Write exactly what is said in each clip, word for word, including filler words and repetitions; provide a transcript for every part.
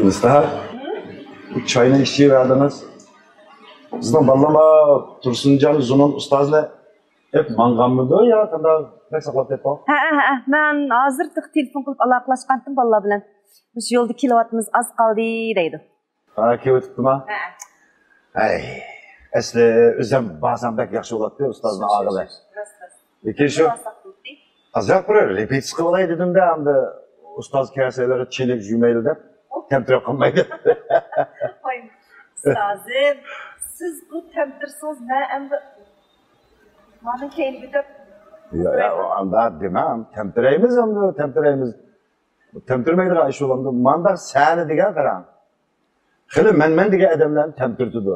مۇستەھار، بۇ چاينى ئىچىۋەردىڭىز. بىزنىڭ بالىلارمۇ تۇرسۇنجان زۇنۇن ئۇستازنى ئېپ ماڭغانمىدۇ يا قانداق؟ بەك ساقلاپ كەتتى. ھە، ھە، ھە. مەن ھازىر تېخى تېلېفون قىلىپ ئالاقىلاشقانتىم بالىلار بىلەن. مۇشۇ يولدا كېلىۋاتىمىز، ئاز قالدى دەيدۇ. ھا، كېلىۋېتىپتىما؟ ھە. ھەي، ئەسلى ئۆزۈم بارسام بەك ياخشى بولاتتى، ئۇستازنى ئاغىلى. راست، راست. لېكىن شۇ ئازراق بىر رېپېتىتسىيە قىلىۋالاي دېدىمدە، ئەمدى ئۇستاز كەلسە ھېلىغا چېنىپ يۈرمەيلى دەپ تەمتىرەپ قالمايدۇ. ۋاي، ئۇستازىم، سىز بۇ تەمتىرسىڭىز، مەن ئەمدى مانا كەينىگە دەپ يا، يا، ئانداق دېمەڭ، تەمتىرەيمىز ئەمدى، تەمتىرەيمىز. تەمتىرىمەيدىغان ئىش بولامدۇ؟ مانداق سەھنە دېگەن قاراڭ. خېلى مەنمەن دېگەن ئادەملەرنى تەمتىرىتىدۇ.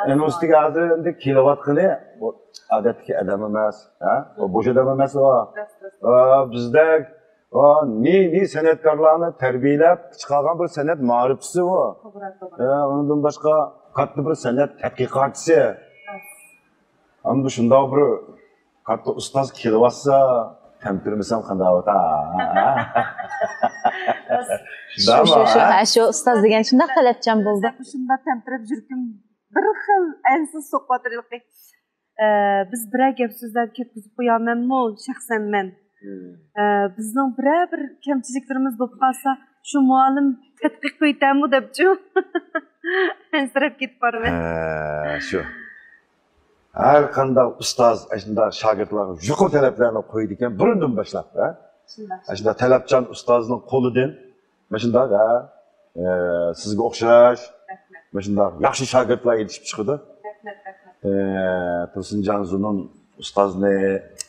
ئەنە ئۇستىگە ھازىر ئەمدى كېلىۋاتقىنى، ئۇ ئادەتتىكى ئادەم ئەمەس، ھە؟ ئۇ بوش ئادەم ئەمەس ئۇ. ئۇ بىزدەك، ئۇ نى، نى سەنئەتكارلارنى تەربىيەلەپ چىقارغان بىر سەنئەت مائارىپچىسى ئۇ. توغرا، توغرا. ھە، ئۇنىڭدىن باشقا كاتتا بىر سەنئەت تەتقىقاتچىسى. ئەمدى شۇنداق بىر كاتتا ئۇستاز كېلىۋاتسا، تەمتىرىمىسەم قانداق بولار؟ شۇ، شۇ، شۇ، ھە، شۇ ئۇستاز دېگەن شۇنداق تەلەپچان بولدى. شۇنداق تەمتىرەپ يۈرىكىم بىر خىل ئەنسىز سوقۇۋاتىدۇ. ئە، بىز بىرەر گەپ سۆزلەرنى كەتكۈزۈپ قويامەنمۇ، شەخسەن مەن. ئە، بىزنىڭ بىرەر بىر كەمچىلىكلىرىمىز بولۇپ قالسا، شۇ مۇئەللىم تەتقىق قويۇتەمۇ دەپچۇ. ئەنسىرەپ كېتىپ بارىمەن. ھە، شۇ. ھەر قانداق ئۇستاز ئاشۇنداق شاگىرتلارغا يۇقىرى تەلەپلەرنى قويىدىكەن، بۇرۇندىن باشلاپ، ھە؟ شۇنداق. ئاشۇنداق تەلەپچان ئۇستازنىڭ قولىدىن مۇشۇنداق، ھە؟ ئە، سىزگە ئوخشاش مۇشۇنداق ياخشى شاگىرتلار يېتىشىپ چىقىدۇ. رەھمەت، رەھمەت. ئە، تۇرسۇنجان زۇنۇن ئۇستازنى،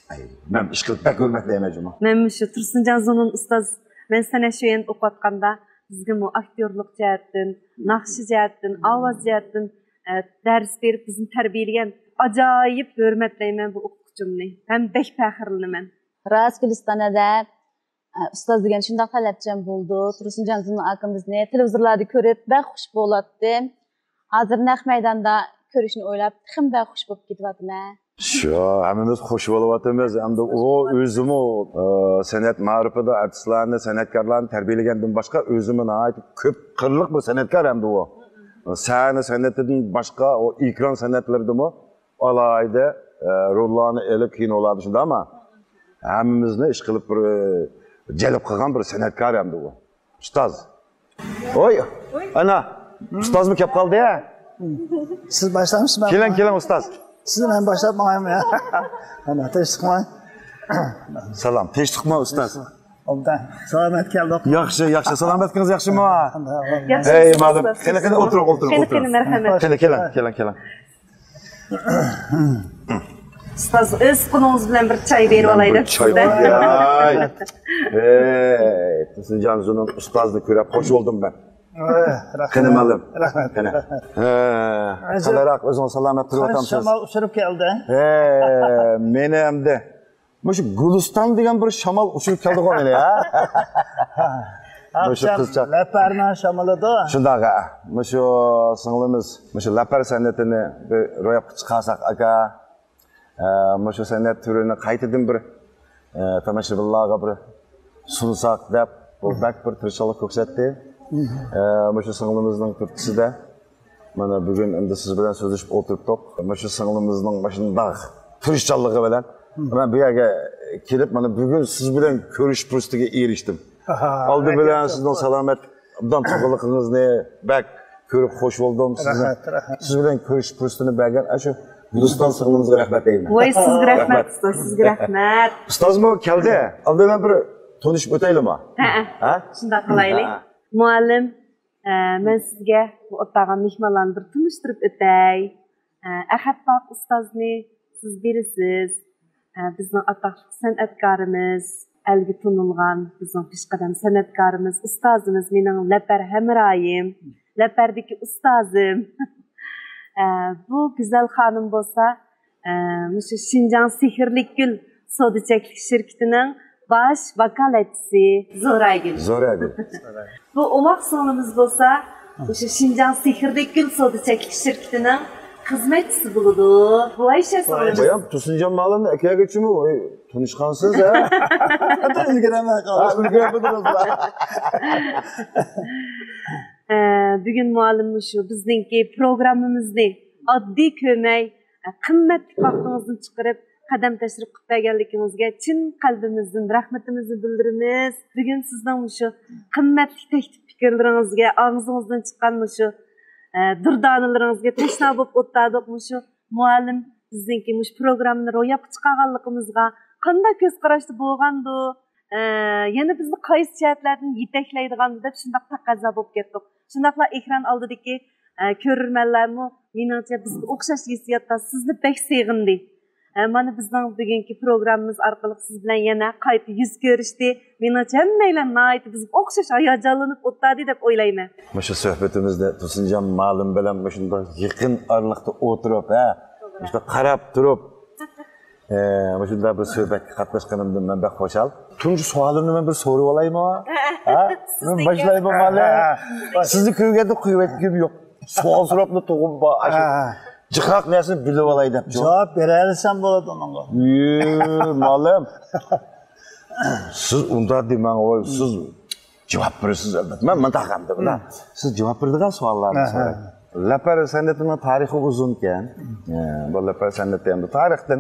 ئەي، مەن ئىشقىلىپ بەك ھۆرمەتلەيمەن جۇمۇ. مەن مۇشۇ تۇرسۇنجان زۇنۇن ئۇستاز، مەن سەنئەت شۆيەن ئوقۇۋاتقاندا، بىزگىمۇ ئاكتيورلۇق جەھەتتىن، ناخشا جەھەتتىن، ئاۋاز جەھەتتىن، ئە، دەرس بېرىپ بىزنى تەربىيەلىگەن ئاجايىپ ھۆرمەتلەيمەن بۇ ئوقۇتقۇچىمنى ھەم بەك پەخىرلىنىمەن. راست، گۈلىستان ھەدە، ئە، ئۇستاز دېگەن شۇنداق تەلەپچان بولىدۇ. تۇرسۇنجان زۇنۇن ئاكىمىزنى تېلېۋىزورلاردا كۆرۈپ بەك خۇش بولاتتىم. ھازىر نەق مەيداندا كۆرۈشنى ئويلاپ تېخىمۇ بەك خۇش بولۇپ كېتىۋاتىمەن. شۇ، ھەممىمىز خۇش بولۇۋاتىمىز. ئەمدى ئۇ ئۆزىمۇ، ئە، سەنئەت مائارىپىدا ئارتىسلارنى، سەنئەتكارلارنى تەربىيەلىگەندىن باشقا، ئۆزىمۇ ناھايىتى كۆپ قىرلىق بىر سەنئەتكار ئەمدى ئۇ. سەھنە سەنئىتىدىن باشقا، ئۇ ئېكران سەنئەتلىرىدىمۇ ئالاھىدە، ئە، روللارنى ئېلىپ، كىنولاردا شۇنداقمۇ؟ ھەممىمىزنى ئىشقىلىپ بىر، ئە، جەلپ قىلغان بىر سەنئەتكار ئەمدى ئۇ. ئۇستاز. ۋوي، ئانا، ئۇستازمۇ كەپ قالدى ھە؟ سىز باشلامسىز؟ كېلىڭ، كېلىڭ ئۇستاز. سىزنى مەن باشلاپ ماڭايمۇ يا؟ ئانا، تىنچلىقمۇ؟ سالام، تىنچلىقمۇ ئۇستاز؟ ئوبدان. سالامەت كەلدۇق. ياخشى، ياخشى. سالامەتلىكىڭىز ياخشىمۇ؟ ياخشى. ئەي مالىم. قېنى، قېنى، ئولتۇرۇڭ، ئولتۇرۇڭ. قېنى، قېنى، مەرھەمەت. قېنى، كېلىڭ، كېلىڭ، كېلىڭ. ئۇستاز، ئۆز قولىڭىز بىلەن بىر چاي بېرىپ ئالاي دەپ سىزدە. ھەي، تۇرسۇنجان زۇنۇن ئۇستازنى كۆرۈپ خوش بولدۇم مەن. قېنى مالىم. رەھمەت. قېنى. ھە، قانداقراق، ئۆزىڭىز سالامەت تۇرۇۋاتامسىز؟ شامال ئۇچۇرۇپ كەلدى. ھە، مېنى ئەمدى مۇشۇ گۈلىستان دېگەن بىر شامال ئۇچۇرۇپ كەلدىغۇ مېنى، ھە؟ مۇشۇ قىزچاق. لەپەرنىڭ شامىلىدۇ. شۇنداق، ھە. مۇشۇ سىڭلىمىز مۇشۇ لەپەر سەنئىتىنى بىر روياپقا چىقارساق، ئاكا. ئە، مۇشۇ سەنئەت تۈرىنى قايتىدىن بىر، ئە، تاماشىبىنلارغا بىر سۇنساق دەپ، بۇ بەك بىر تىرىشچانلىق كۆرسەتتى. ئە، مۇشۇ سىڭلىمىزنىڭ تۈرتكىسىدە مانا بۈگۈن ئەمدى سىز بىلەن سۆزلىشىپ ئولتۇرۇپتۇق. مۇشۇ سىڭلىمىزنىڭ مۇشۇنداق تىرىشچانلىقى بىلەن مەن بۇ يەرگە كېلىپ، مانا بۈگۈن سىز بىلەن كۆرۈشۈش پۇرسىتىگە ئېرىشتىم. ئالدى بىلەن سىزنىڭ سالامەت ئوبدان تۇرغانلىقىڭىزنى بەك كۆرۈپ خوش بولدۇم. سىزنى، رەھمەت، رەھمەت. سىز بىلەن كۆرۈش پۇرسىتىنى بەرگەن ئاشۇ گۈلىستان سىڭلىمىزغا رەھمەت دەيمەن. ۋاي، سىزگە رەھمەت، رەھمەت. ئۇستاز، سىزگە رەھمەت. ئۇستازمۇ كەلدى. ئالدى بىلەن بىر تونۇشۇپ ئۆتەيلىما؟ ھەئە. ھە؟ شۇنداق قىلايلى. ھە. مۇئەللىم، ئە، مەن سىزگە بۇ ئولتۇرغان مېھمانلارنى بىر تونۇشتۇرۇپ ئۆتەي. ئە، ئەخەت باقى ئۇستازنى سىز بىلىسىز. ئە، بىزنىڭ ئاتاقلىق سەنئەتكارىمىز، ئەلگە تونۇلغان بىزنىڭ پېشقەدەم سەنئەتكارىمىز، ئۇستازىمىز، مېنىڭ لەپەر ھەمراھىم، لەپەردىكى ئۇستازىم. ئە، بۇ گۈزەل خانىم بولسا، ئە، مۇشۇ شىنجاڭ سېھىرلىك گۈل سودا چەكلىك شىركىتىنىڭ باش ۋاكالەتچىسى زوراگۈل. زوراگۈل. بۇ ئوماق سىڭلىمىز بولسا، مۇشۇ شىنجاڭ سېھىرلىك گۈل سودا چەكلىك شىركىتىنىڭ خىزمەتچىسى بولىدۇ. بۇ ئايشە سىڭلىمىز. بايام تۇسۇنجان مالىمنى ئەكەلگۈچىمۇ تونۇشقانسىز ھە؟ ئۈلگۈرەلمەي قالدىم. بۈگۈن مۇئەللىم مۇشۇ بىزنىڭكى پروگراممىمىزنى ئاددىي كۆرمەي، قىممەتلىك ۋاقتىڭىزنى چىقىرىپ، قەدەم تەشرىپ قىلىپ بەرگەنلىكىڭىزگە چىن قەلبىمىزدىن رەھمىتىمىزنى بىلدۈرىمىز. بۈگۈن سىزنىڭ مۇشۇ قىممەتلىك تەكلىپ پىكىرلىرىڭىزگە، ئاغزىڭىزدىن چىققان مۇشۇ، ئە، دۇردانىلىرىڭىزگە تەشنا بولۇپ ئولتۇردۇق. مۇشۇ مۇئەللىم بىزنىڭكى مۇشۇ پروگراممىنى روياپقا چىقارغانلىقىمىزغا قانداق كۆز قاراشتا بولغاندۇ؟ ئە، يەنە بىزنى قايسى جەھەتلەردىن يېتەكلەيدىغاندۇ دەپ شۇنداق تەقەززا بولۇپ كەتتۇق. شۇنداقلا ئېكران ئالدىدىكى، ئە، كۆرۈرمەنلەرمۇ مېنىڭچە بىزگە ئوخشاش ھېسسىياتتا سىزنى بەك سېغىندى. ئە، مانا بىزنىڭ بۈگۈنكى پروگراممىمىز ئارقىلىق سىز بىلەن يەنە قايتا يۈز كۆرۈشتى. مېنىڭچە ھەممەيلەن ناھايىتى بىزگە ئوخشاش ھاياجانلىنىپ ئولتۇردى دەپ ئويلايمەن. مۇشۇ سۆھبىتىمىزنى تۇسۇنجان مالىم بىلەن مۇشۇنداق يېقىن ئارىلىقتا ئولتۇرۇپ، ھە، مۇشۇنداق قاراپ تۇرۇپ، ئە، مۇشۇنداق بىر سۆھبەتكە قاتناشقىنىمدىن مەن بەك خۇشال. تۇنجى سوئالىمنى مەن بىر سورىۋالايمۇ؟ ھە؟ مەن باشلايمۇ مالىم؟ سىزنى كۆرگەندە قۇيۇۋەتكۈم يوق. سوئال سوراپلا تۇغۇم بار. ئاشۇ جىقراق نەرسىنى بىلىۋالاي دەپ. جاۋاب بېرەلىسەم بولىدۇ ئۇنىڭغا. يې، مالىم. سىز ئۇنداق دېمەڭ، ۋاي، سىز جاۋاب بېرىسىز، ئەلۋەتتە. مەن مۇنداق ئەمدى، مانا، سىز جاۋاب بېرىدىغان سوئاللارنى سوراڭ. لەپەر سەنئىتىنىڭ تارىخى ئۇزۇنكەن. ئە، بۇ لەپەر سەنئىتى ئەمدى تارىختىن،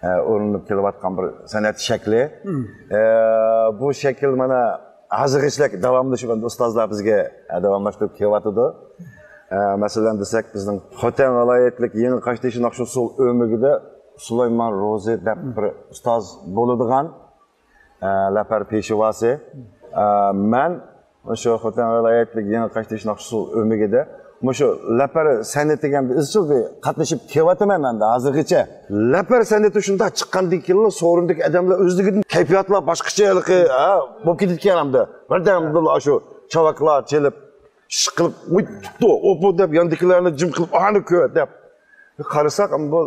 ئە، ئورۇنلىنىپ كېلىۋاتقان بىر سەنئەت شەكلى. ئە، بۇ شەكىل مانا ھازىرغىچىلىك داۋاملىشىپ، ئەمدى ئۇستازلار بىزگە، ئە، داۋاملاشتۇرۇپ كېلىۋاتىدۇ. ئە، مەسىلەن دېسەك، بىزنىڭ خوتەن ۋىلايەتلىك يېڭى قاشتېشى ناخشا ئۇسسۇل ئۆمىكىدە سۇلايمان روزى دەپ بىر ئۇستاز بولىدىغان، ئە، لەپەر پېشۋاسى. ئە، مەن مۇشۇ خوتەن ۋىلايەتلىك يېڭى قاشتېشى ناخشا ئۇسسۇل ئۆمىكىدە مۇشۇ لەپەر سەنئىتىگە ئىزچىل بىر قاتنىشىپ كېلىۋاتىمەن ئەمدى ھازىرغىچە. لەپەر سەنئىتى شۇنداق چىققاندىن كېيىنلا سورۇندىكى ئادەملەر ئۆزلۈكىدىن كەيپىياتلار باشقىچە ھېلىقى، ھە، بولۇپ كېتىدىكەن ئەمدى. بىردەمدىلا ئاشۇ چاۋاكلار چېلىپ، ئىش قىلىپ، «ۋۇي، تۇتتى، ئوپۇ» دەپ ياندىكىلەرنى جىم قىلىپ، «ئانى كۆر» دەپ. قارىساق، بۇ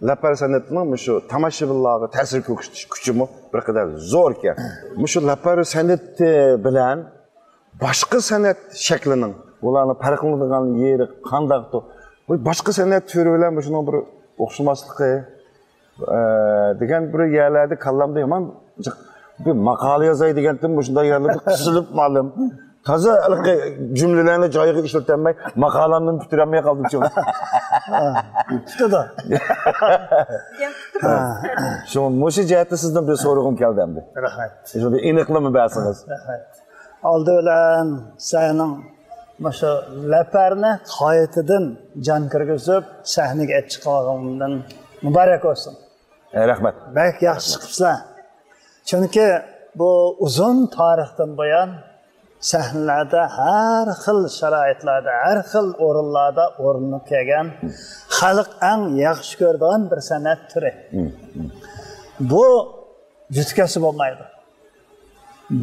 لەپەر سەنئىتىنىڭ مۇشۇ تاماشىبىنلارغا تەسىر كۆرسىتىش كۈچىمۇ بىر قەدەر زور ئىكەن. مۇشۇ لەپەر سەنئىتى بىلەن باشقا سەنئەت شەكلىنىڭ، ئۇلارنى پەرقلىنىدىغان يېرى قانداقتۇ؟ بۇ باشقا سەنئەت تۈرى بىلەن مۇشۇنىڭ بىر ئوخشىماسلىقى، ئە، دېگەن بىر يەرلەردە كاللامدا يامان جىق بىر ماقالە يازاي دېگەنتىم، مۇشۇنداق يەرلەردە قىسىلىپ مالىم. تازا ھېلىقى جۈملىلەرنى جايىغا ئىشلىتەلمەي، ماقالەمنى پۈتتۈرەلمەي قالدىم شۇ. پۈتتى. شۇ، مۇشۇ جەھەتتە سىزدىن بىر سورىغۇم كەلدى ئەمدى. رەھمەت. شۇنى ئېنىقلىما بەرسىڭىز. رەھمەت. ئالدى بىلەن سەنىڭ مۇشۇ لەپەرنى قايتىدىن جان كىرگۈزۈپ، سەھنىگە ئېلىپ چىقىۋالغىنىڭدىن مۇبارەك بولسۇن. ئە، رەھمەت. بەك ياخشى چىقىپسىلەر. چۈنكى بۇ ئۇزۇن تارىختىن بۇيان سەھنىلەردە ھەر خىل شارائىتلاردا، ھەر خىل ئورۇنلاردا ئورۇنلىنىپ كەلگەن خەلق ئەڭ ياخشى كۆرىدىغان بىر سەنئەت تۈرى. بۇ يۈتكەلسە بولمايدۇ.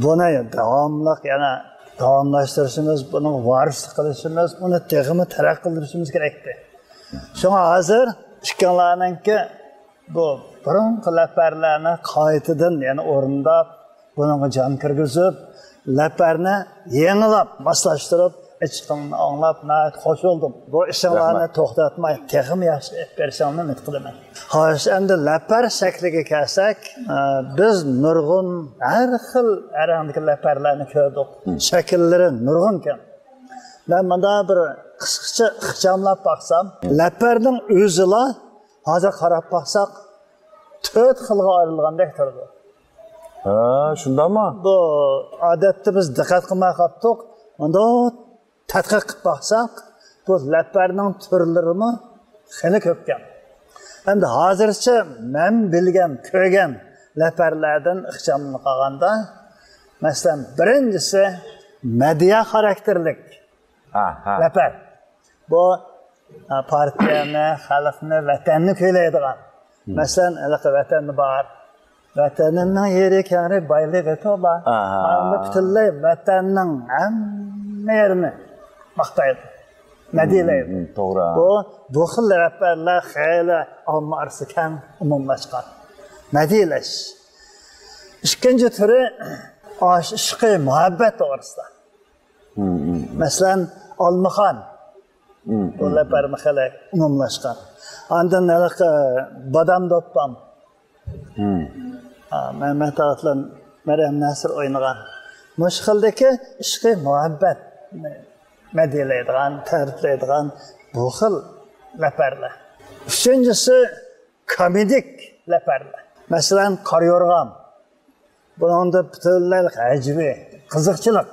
بۇنى داۋاملىق يەنە داۋاملاشتۇرۇشىمىز، بۇنىڭغا ۋارىسلىق قىلىشىمىز، ئۇنى تېخىمۇ تەرەققىي قىلدۇرۇشىمىز كېرەكتى. شۇڭا ھازىر ئىككىڭلارنىڭكى بۇ بۇرۇنقى لەپەرلەرنى قايتىدىن يەنە ئورۇنداپ، بۇنىڭغا جان كىرگۈزۈپ، لەپەرنى يېڭىلاپ، ماسلاشتۇرۇپ، ئېچىقىڭنى ئاڭلاپ ناھايىتى خوش بولدۇم. بۇ ئىشىڭلارنى توختاتماي، تېخىمۇ ياخشى ئېلىپ بېرىشىڭنى ئۈمىد قىلىمەن. خوش، ئەمدى لەپەر شەكلىگە كەلسەك، ئە، بىز نۇرغۇن ھەر خىل رەڭدىكى لەپەرلەرنى كۆردۇق. شەكىللىرى نۇرغۇنكەن. مەن مۇندا بىر قىسقىچە ئىخچاملاپ باقسام، لەپەرنىڭ ئۆزىلا ھازىر قاراپ باقساق، تۆت خىلغا ئايرىلغاندەك تۇرىدۇ. ھە، شۇنداقمۇ؟ بۇ ئادەتتە بىز دىققەت قىلماي قاپتۇق. مۇنداق تەتقىق قىلىپ باقساق، بۇ لەپەرنىڭ تۈرلىرىمۇ خېلى كۆپكەن. ئەمدى ھازىرچە مەن بىلگەن، كۆرگەن لەپەرلەردىن ئىخچاملىنىپ قالغاندا، مەسىلەن، بىرىنچىسى مەدھىيە خاراكتېرلىك لەپەر. بۇ، ئە، پارتىيەنى، خەلقنى، ۋەتەننى كۈيلەيدىغان. مەسىلەن، ھېلىقى ۋەتەندە بار. ۋەتىنىمنىڭ يېرى كەڭرى، بايلىقى تولا. ئاندىن پۈتۈنلەي ۋەتەننىڭ ھەممە يېرىنى ماختايدۇ. مەدھىيەلەيدۇ. توغرا. بۇ، بۇ خىل لەپەرلەر خېلى ئامما ئارىسىدا كەڭ ئومۇملاشقان. مەدھىيەلەش. ئىككىنچى تۈرى ئاشىق، ئىشقى، مۇھەببەت توغرىسىدا. مەسىلەن، ئالمىخان. بۇ لەپەرمۇ خېلى ئومۇملاشقان. ئاندىن ھېلىقى بادام دوپپام. مەمەت ئاتلان، مەريەم نەسىر ئوينىغان مۇشۇ خىلدىكى ئىشقىي مۇھەببەتنى مەدھىيەلەيدىغان، تەرىپلەيدىغان بۇ خىل لەپەرلەر. ئۈچىنچىسى، كومېدىك لەپەرلەر. مەسىلەن، قارا يورغان. بۇنىڭدا پۈتۈنلەي ھەجۋىي، قىزىقچىلىق،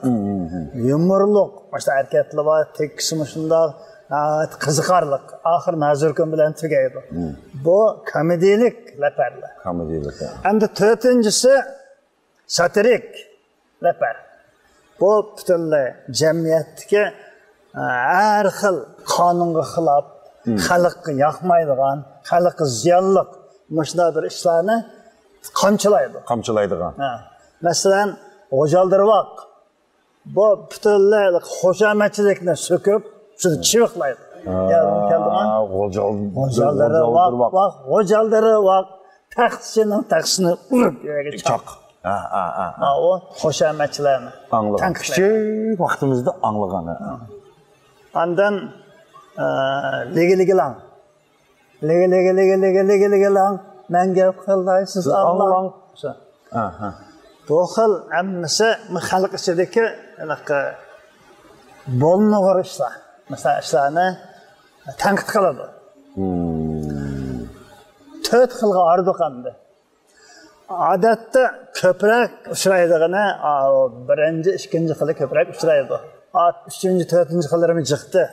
يۇمۇرلۇق، مۇشۇنداق ھەرىكەتلىرى بار، تېكىستى مۇشۇنداق، ناھايىتى قىزىقارلىق. ئاخىرى ھازىرقى كۈن بىلەن تۈگەيدۇ. بۇ كومېدىيىلىك لەپەرلەر. كومېدىيىلىك، ھە. ئەمدى تۆتىنچىسى، ساتىرىك لەپەر. بۇ پۈتۈنلەي جەمئىيەتتىكى، ئە، ھەر خىل قانۇنغا خىلاپ، خەلققە ياقمايدىغان، خەلققە زىيانلىق مۇشۇنداق بىر ئىشلارنى قامچىلايدۇ. قامچىلايدىغان. ھە. مەسىلەن، غوجالدىرىۋاق. بۇ پۈتۈنلەي خۇشامەتچىلىكنى سۆكۈپ، شۇنى چىۋىقلايدۇ. ھە، يادىمغا كەلدىغان. غوجال-، غوجالدىرىۋاق، غوجالدىرىۋاق، غوجالدىرىۋاق. تەخسىچىنىڭ تەخسىنى ئۇرۇپ يەرگە چاق. چاق. ھە، ھە، ھە، ھە. ھە، ئۇ خۇشامەتچىلەرنى ئاڭلىغان. تەنقىدلەيدۇ. كىچىك ۋاقتىمىزدا ئاڭلىغان، ھە. ئاندىن، ئە، لىگى لىگىلاڭ. لىگى لىگى لىگى لىگى لىگى لىگىلاڭ. مەن گەپ قىلاي، سىز ئاڭلاڭ. ئاڭلاڭ. شۇ. ئاھا. بۇ خىل ھەممىسى خەلق ئىچىدىكى ھېلىقى بولمىغۇر ئىشلار. مۇشۇنداق ئىشلارنى تەنقىد قىلىدۇ. تۆت خىلغا ئايرىدۇق ئەمدى. ئادەتتە كۆپرەك ئۇچرايدىغىنى، ئاۋۇ بىرىنچى، ئىككىنچى خىلى كۆپرەك ئۇچرايدۇ. ئا-، ئۈچىنچى، تۆتىنچى خىللىرىمۇ جىقتى.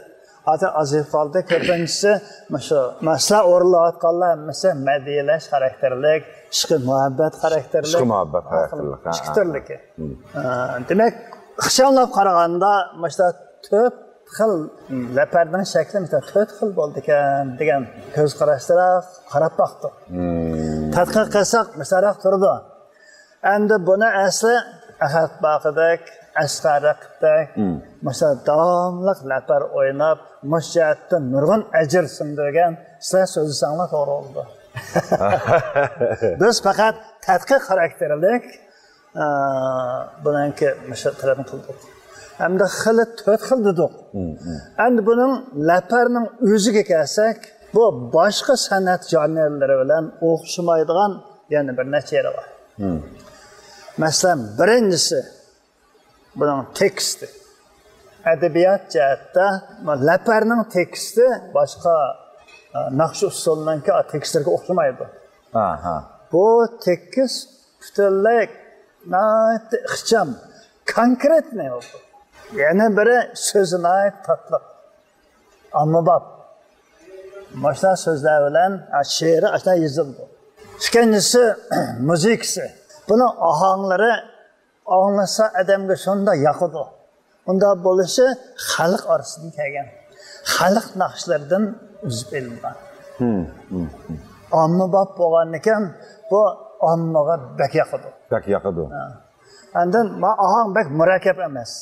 ھازىر ئازىيىپ قالدى. كۆپىنچىسى مۇشۇ مەسىلە ئورۇنلاۋاتقانلار ھەممىسى مەدھىيەلەش خاراكتېرلىك، ئىشقىي مۇھەببەت خاراكتېرلىك. ئىشقىي مۇھەببەت خاراكتېرلىك، ھە، ئىككى ھە. تۈرلۈكى. ھە، دېمەك، ئىخچاملاپ قارىغاندا، مۇشۇ تۆت خىل لەپەرنىڭ شەكلى، مۇشۇ تۆت خىل بولىدىكەن دېگەن كۆز قاراشتىراق قاراپ باقتۇق. تەتقىق قىلساق، مۇشۇنداق تۇرىدۇ. ئەمدى بۇنى ئەسلى ئەخەت باقىدەك، ئەسقەر رەقىبتەك، مم، مۇشۇ داۋاملىق لەپەر ئويناپ، مۇشۇ جەھەتتە نۇرغۇن ئەجىر سىڭدۈرگەن سىلەر سۆزلىسەڭلار توغرا بولىدۇ. بىز پەقەت تەتقىق خاراكتېرلىك، ئە، بۇنىڭكى مۇشۇ تەرەپنى قىلدۇق. ئەمدى خىلى تۆت خىل دېدۇق. مم، مم. ئەمدى بۇنىڭ لەپەرنىڭ ئۆزىگە كەلسەك، بۇ باشقا سەنئەت ژانىرلىرى بىلەن ئوخشىمايدىغان يەنە بىر نەچچە يېرى بار. مم. مەسىلەن، بىرىنچىسى، بۇنىڭ تېكىستى. ئەدەبىيات جەھەتتە لەپەرنىڭ تېكىستى باشقا، ئە، ناخشا ئۇسسۇلنىڭكى تېكىستلىرىگە ئوخشىمايدۇ. ئاھا. بۇ تېكىست پۈتۈنلەي ناھايىتى ئىخچام، كونكرېتنىي بولىدۇ. يەنە بىرى، سۆزى ناھايىتى تاتلىق، ئاممىباب. مۇشۇنداق سۆزلەر بىلەن، ھە، شېئىرى ئاشۇنداق يېزىلىدۇ. ئىككىنچىسى، مۇزىكىسى. بۇنىڭ ئاھاڭلىرى ئاڭلىسا ئادەمگە شۇنداق ياقىدۇ. ئۇنداق بولۇشى خەلق ئارىسىدىن كەلگەن. خەلق ناخشىلىرىدىن ئۈزۈپ ئېلىنغان. مم، مم، مم. ئاممىباب بولغاندىكىن بۇ ئاممىغا بەك ياقىدۇ. بەك ياقىدۇ. ھە. ئاندىن ما ئاھاڭ بەك مۇرەككەپ ئەمەس.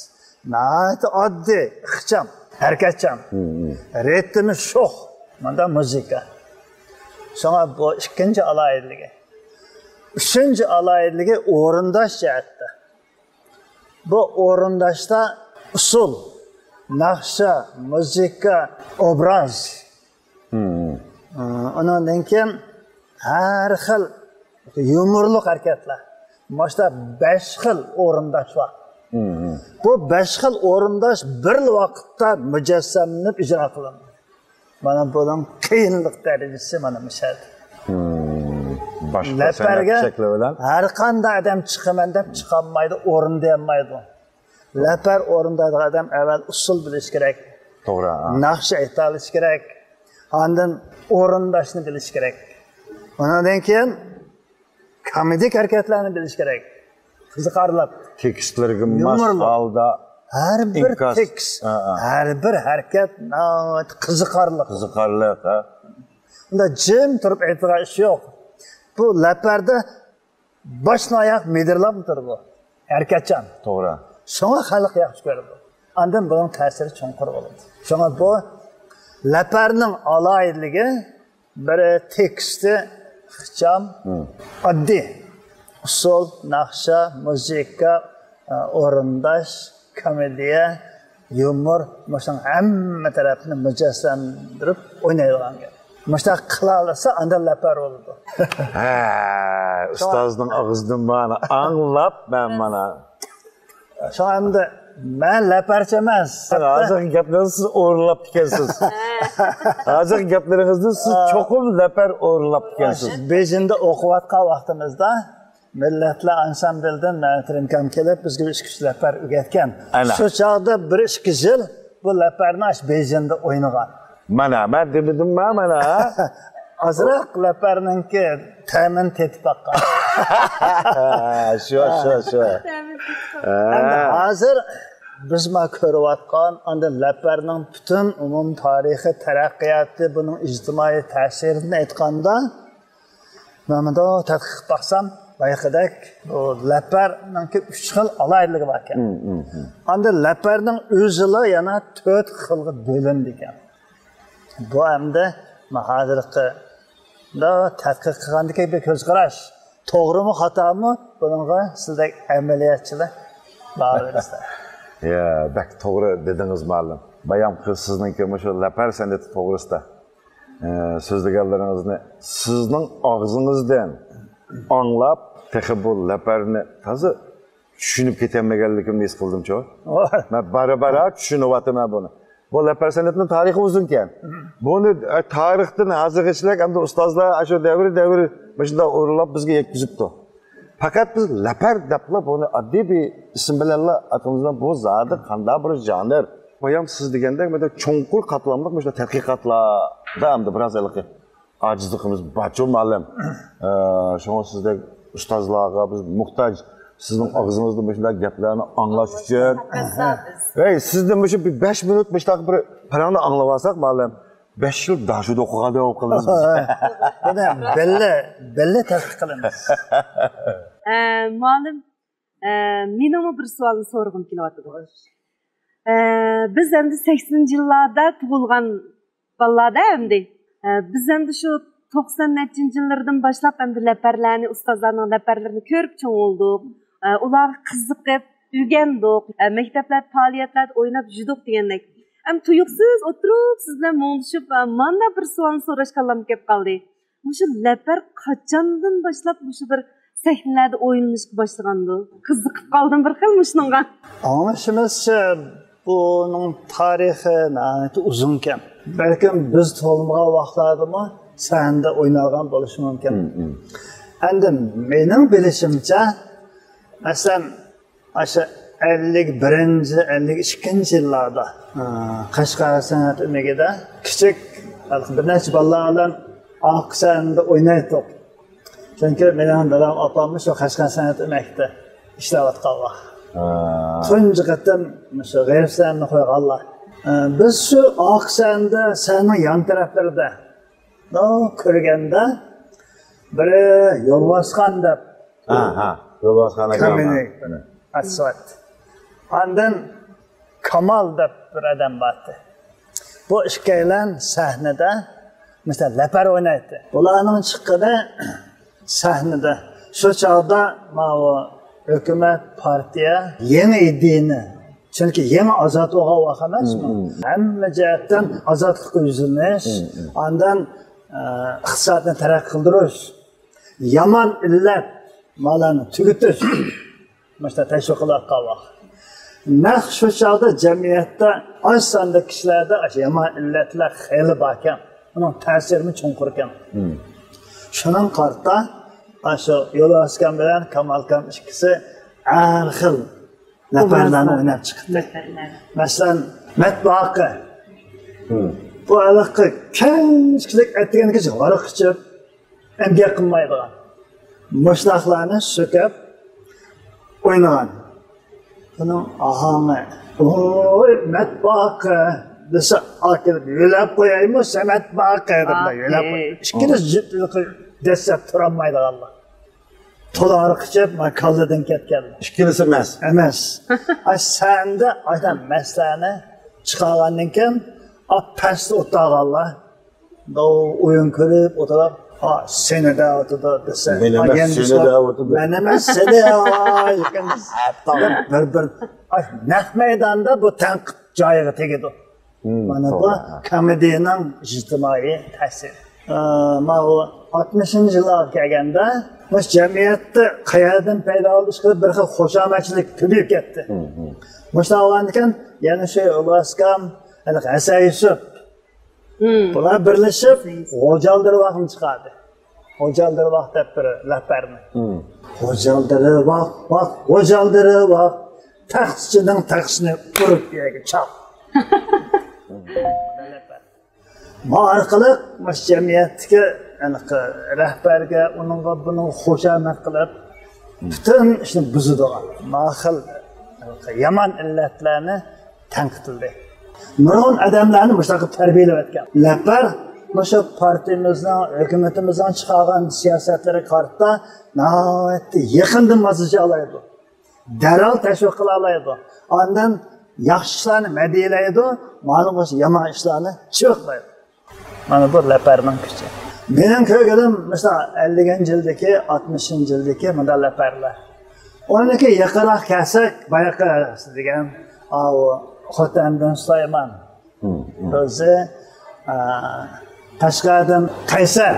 ناھايىتى ئاددىي، ئىخچام، ھەرىكەتچان. مم، مم. رىتىمى شوخ. مانا مۇزىكا. شۇڭا بۇ ئىككىنچى ئالاھىدىلىكى. ئۈچىنچى ئالاھىدىلىكى ئورۇنداش جەھەتتە. بۇ ئورۇنداشتا ئۇسسۇل، ناخشا، مۇزىكا، ئوبراز. مم. ئۇنىڭدىن كېيىن ھەر خىل يۇمۇرلۇق ھەرىكەتلەر. مۇشۇنداق بەش خىل ئورۇنداش بار. مم. بۇ بەش خىل ئورۇنداش بىر ۋاقىتتا مۇجەسسەملىنىپ ئىجرا قىلىنىدۇ. مانا بۇنىڭ قىيىنلىق دەرىجىسى مانا مۇشۇ يەردە. مم. باشقا لەپەرگە سەنئەت شەكلى بىلەن ھەر قانداق ئادەم چىقىمەن دەپ چىقالمايدۇ، ئورۇندىيالمايدۇ. لەپەر ئورۇندايدىغان ئادەم ئەۋۋەل ئۇسسۇل بىلىشى كېرەك. توغرا، ھە. ناخشا ئېيتالىشى كېرەك. ئاندىن ئورۇنداشنى بىلىشى كېرەك. ئۇنىڭدىن كېيىن كومېدىك ھەرىكەتلەرنى بىلىش كېرەك. قىزىقارلىق. تېكىستلىرىگە ماس ھالدا ھەر بىر ئىنكاس. تېكىست، ھە، ھە. ھەر بىر ھەرىكەت ناھايىتى قىزىقارلىق. قىزىقارلىق، ھە. ئۇندا جىم تۇرۇپ ئېيتىدىغان ئىش يوق. بۇ لەپەردە باشتىن ئاياق مىدىرلاپ تۇرىدۇ. ھەرىكەتچان. توغرا. شۇڭا خەلق ياخشى كۆرىدۇ. ئاندىن بۇنىڭ تەسىرى چوڭقۇر بولىدۇ. شۇڭا بۇ لەپەرنىڭ ئالاھىدىلىكى، بىرى تېكىستى ئىخچام، مم، ئاددىي. ئۇسسۇل، ناخشا، مۇزىكا، ئورۇنداش، كومېدىيە، يۇمۇر مۇشۇنىڭ ھەممە تەرەپنى مۇجەسسەملەندۈرۈپ ئوينايدىغان گەپ. مۇشۇنداق قىلالىسا، ئاندىن لەپەر بولىدۇ. ھە، ئۇستازنىڭ ئاغزىدىن مانا ئاڭلاپ مەن مانا. شۇڭا ئەمدى مەن لەپەرچى ئەمەس. ھازىرقى گەپلىرىڭىزنى سىز ئورۇنلاپتىكەنسىز. ھازىرقى گەپلىرىڭىزدىن سىز چوقۇم لەپەر ئورۇنلاپتىكەنسىز. بېيجىڭدا ئوقۇۋاتقان ۋاقتىمىزدا مىللەتلەر ئانسامبىلدىن مەمتىرىمكام كېلىپ، بىزگە بىر ئىككى ئۈچ لەپەر ئۆگەتكەن. شۇ چاغدا بىر ئىككى يىل بۇ لەپەرنى ئاشۇ بېيجىڭدا ئوينىغان. مانا مەن دېمىدىمما مانا. ئازراق لەپەرنىڭكى تەمىنى تېتىپ باققان. شۇ شۇ شۇ. ئەمدى ھازىر بىز ما كۆرۈۋاتقان ئاندىن لەپەرنىڭ پۈتۈن ئومۇم تارىخىي تەرەققىياتى، بۇنىڭ ئىجتىمائىي تەسىرىنى ئېيتقاندا، مەن مۇنداق تەتقىق قىلىپ باقسام، بايىقىدەك بۇ لەپەرنىڭكى ئۈچ خىل ئالاھىدىلىكى بار ئىكەن. ئاندىن لەپەرنىڭ ئۆزىلا يەنە تۆت خىلغا بۆلۈنىدىكەن. بۇ ئەمدى مەن ھازىرقى مۇنداق تەتقىق قىلغاندىكى بىر كۆز قاراش. توغرىمۇ خاتامۇ، بۇنىڭغا سىزدەك ئەمەلىيەتچىلەر باھا بېرىسىلەر. يا، بەك توغرا دېدىڭىز مۇئەللىم. بايامقى سىزنىڭكى مۇشۇ لەپەر سەنئىتى توغرىسىدا ئە، سۆزلىگەنلىرىڭىزنى سىزنىڭ ئاغزىڭىزدىن ئاڭلاپ، تېخى بۇ لەپەرنى تازا چۈشىنىپ كېتەلمىگەنلىكىمنى ھېس قىلدىمچۇ. مەن بارا-بارا چۈشىنىۋاتىمەن بۇنى. بۇ لەپەر سەنئىتىنىڭ تارىخى ئۇزۇنكەن. بۇنى ئە، تارىختىن ھازىرغىچىلىك ئەمدى ئۇستازلار ئاشۇ دەۋر-دەۋر مۇشۇنداق ئورۇنلاپ بىزگە يەتكۈزۈپتۇ. پەقەت بىز لەپەر دەپلا بۇنى ئاددىي بىر ئىسىم بىلەنلا ئاتىمىزدا بۇ زادى قانداق بىر ژانىر. بايام سىز دېگەندەك مەيدە چوڭقۇر قاتلاملىق مۇشۇنداق تەتقىقاتلاردا ئەمدى بىراز ھېلىقى ئاجىزلىقىمىز بارچۇ مۇئەللىم. ئە، شۇڭا سىزدەك ئۇستازلارغا بىز موھتاج. سىزنىڭ ئاغزىڭىزدىن مۇشۇنداق گەپلەرنى ئاڭلاش ئۈچۈن. ھەي، سىزدىن مۇشۇ بىر بەش مىنۇت مۇشۇنداق بىر پاراڭنى ئاڭلاپ ئالساق مۇئەللىم. بەش يىل داشۇدا ئوقۇغاندەك بولۇپ قالىمىز بىز. بۇنى بىللە، بىللە تەتقىق قىلىمىز. ئە، مۇئەللىم، ئە، مېنىڭمۇ بىر سوئالنى سورىغۇم كېلىۋاتىدۇ. ئە، بىز ئەمدى سەكسىنىنچى يىللاردا تۇغۇلغان بالىلاردا ئەمدى. ئە، بىز ئەمدى شۇ توقسان نەچچىنچى يىللىرىدىن باشلاپ ئەمدى لەپەرلەرنى، ئۇستازلارنىڭ لەپەرلىرىنى كۆرۈپ چوڭ بولدۇق. ئە، ئۇلارغا قىزىقىپ ئۆگەندۇق. ئە، مەكتەپلەردە پائالىيەتلەردە ئويناپ يۈردۇق دېگەندەك. ئەمدى تۇيۇقسىز ئولتۇرۇپ سىز بىلەن مۇڭدىشىپ، ئە، مانا بىر سوئالنى سوراشقانلىقىم كېلىپ قالدى. مۇشۇ لەپەر قاچاندىن باشلاپ مۇشۇ بىر سەھنىلەردە ئوينىلىشقا باشلىغاندۇ؟ قىزىقىپ قالدىم بىر خىل مۇشۇنىڭغا. ئاڭلىشىمىزچە، بۇنىڭ تارىخى ناھايىتى ئۇزۇنكەن. بەلكىم بىز تۇغۇلمىغان ۋاقىتلاردىمۇ سەھنىدە ئوينالغان بولۇشى مۇمكىن. ئەمدى مېنىڭ بىلىشىمچە، مەسىلەن، ئاشۇ ئەللىك بىرىنچى، ئەللىك ئىككىنچى يىللاردا، ئە، قەشقەر سەنئەت ئۆمىكىدە كىچىك، بىر نەچچە بالىلار بىلەن ئارقا سەھنىدە ئوينايتتۇق. چۈنكى مېنىڭ دادام، ئاپاممۇ شۇ قەشقەر سەنئەت ئۆمىكىدە ئىشلەۋاتقانلار. تۇنجى قېتىم مۇشۇ غېرىب سەھنىنى قويغانلار. ئە، بىز شۇ ئارقا سەھنىدە، سەھنىنىڭ يان تەرەپلىرىدە كۆرگەندە، بىرى يولۋاسخان دەپ، ھە، ھە. يولۋاسخان ئاكام. كامېدىيە ئاسۋات. ئاندىن كامال دەپ بىر ئادەم بارتى. بۇ ئىككىيلەن سەھنىدە، مەسىلەن، لەپەر ئوينايتتى. بۇلارنىڭ چىققىنى سەھنىدە. شۇ چاغدا ماۋۇ ھۆكۈمەت، پارتىيە يېڭى ئىدىيىنى، چۈنكى يېڭى ئازاد بولغان ۋاقىت ئەمەسمۇ؟ ھەممە جەھەتتىن ئازادلىققا يۈزلىنىش، ئاندىن، ئە، ئىقتىسادنى تەرەققىي قىلدۇرۇش، يامان ئىللەت، مالارنى تۈگىتىش، مۇشۇنداق تەشۋىق قىلىۋاتقان ۋاقىت. نەق شۇ چاغدا جەمئىيەتتە ئاز ساندا كىشىلەردە ئاشۇ يامان ئىللەتلەر خېلى باركەن، ئۇنىڭ تەسىرىمۇ چوڭقۇركەن. شۇنىڭغا قارىتا، ئاشۇ يولۋاسخان بىلەن كامالكام ئىككىسى ھەر خىل لەپەرلەرنى ئويناپ چىقتى. مەسىلەن، مەتباقى. بۇ ھېلىقى كەچكىلىك ئەتىگەنگىچە ھاراق ئىچىپ، ئەمگەك قىلمايدىغان، مۇشۇنداقلارنى سۆكۈپ ئوينىغان. بۇنىڭ ئاھاڭى، ۋوي، مەتباقى دېسە، ئاكېلىپ يۆلەپ قويايمۇ، سەمەت باقى دەپ يۆلەپ قوياي. ئىككىلىسى جىپلىقى دەسسەپ تۇرالمايدىغانلار. تولا ھاراق ئىچىپ، ما كاللىدىن كەتكەن. ئىككىلىسى مەس. ئەمەس. ئاي سەندە ئاشۇنداق مەسلەرنى چىقارغاندىن كېيىن، ئاپ پەستە ئولتۇرغانلار. داۋ ئويۇن كۆرۈپ ئولتۇرۇپ، ھا، سېنى دەۋاتىدۇ دېسە، مەن ئەمەس، سېنى دەۋاتىدۇ. مەن ئەمەس، سېنى، ھا، بىر، بىر، ئاي، نەق مەيداندا بۇ تەنقىد جايىغا تېگىدۇ. مانا بۇ توغرا. كومېدىيەنىڭ ئىجتىمائىي تەسىرى. ئە، ماۋۇ ئاتمىشىنچى يىللارغا كەلگەندە، مۇشۇ جەمئىيەتتە قەيەردىن پەيدا بولدى، ئىشقىلىپ بىر خىل خۇشامەتچىلىك كۆپىيىپ كەتتى. مۇشۇنداق بولغاندىكەن، يەنە شۇ ئىلياس ئاكام، ھېلىقى ھەسەن يۈسۈپ، بۇلار بىرلىشىپ غوجالدىرىۋاقنى چىقاردى. غوجالدىرىۋاق دەپ بىر لەپەرنى. غوجالدىرىۋاق، ۋاق، غوجالدىرىۋاق، تەخسىچىنىڭ تەخسىنى ئۇرۇپ يەرگە چاپ. ما ئارقىلىق مۇشۇ جەمئىيەتتىكى ھېلىقى رەھبەرگە، ئۇنىڭغا، بۇنىڭغا خۇشامەت قىلىپ، پۈتۈن ئىشنى بۇزىدىغان ما خىل يامان ئىللەتلەرنى تەنقىدلىدى. نۇرغۇن ئادەملەرنى مۇشۇنداق قىلىپ تەربىيەلەۋەتكەن. لەپەر مۇشۇ پارتىيىمىزنىڭ، ھۆكۈمىتىمىزنىڭ چىقارغان سىياسەتلىرىگە قارىتا ناھايىتى يېقىندىن ماسلىشالايدۇ. دەرھال تەشۋىق قىلالايدۇ. ئاندىن ياخشى ئىشلارنى مەدھىيەلەيدۇ، مانا مۇشۇ يامان ئىشلارنى چىۋىقلايدۇ. مانا بۇ لەپەرنىڭ كۈچى. مېنىڭ كۆرگىنىم، مىسال، ئەللىكىنچى يىلدىكى، ئاتمىشىنچى يىلدىكى مۇنداق لەپەرلەر. ئۇنىڭدىن يېقىنراق كەلسەك، بايىقى دېگەن، ئاۋۇ خوتەندىن سۇلايمان. ئۆزى، ئا، قەشقەردىن قەيسەر.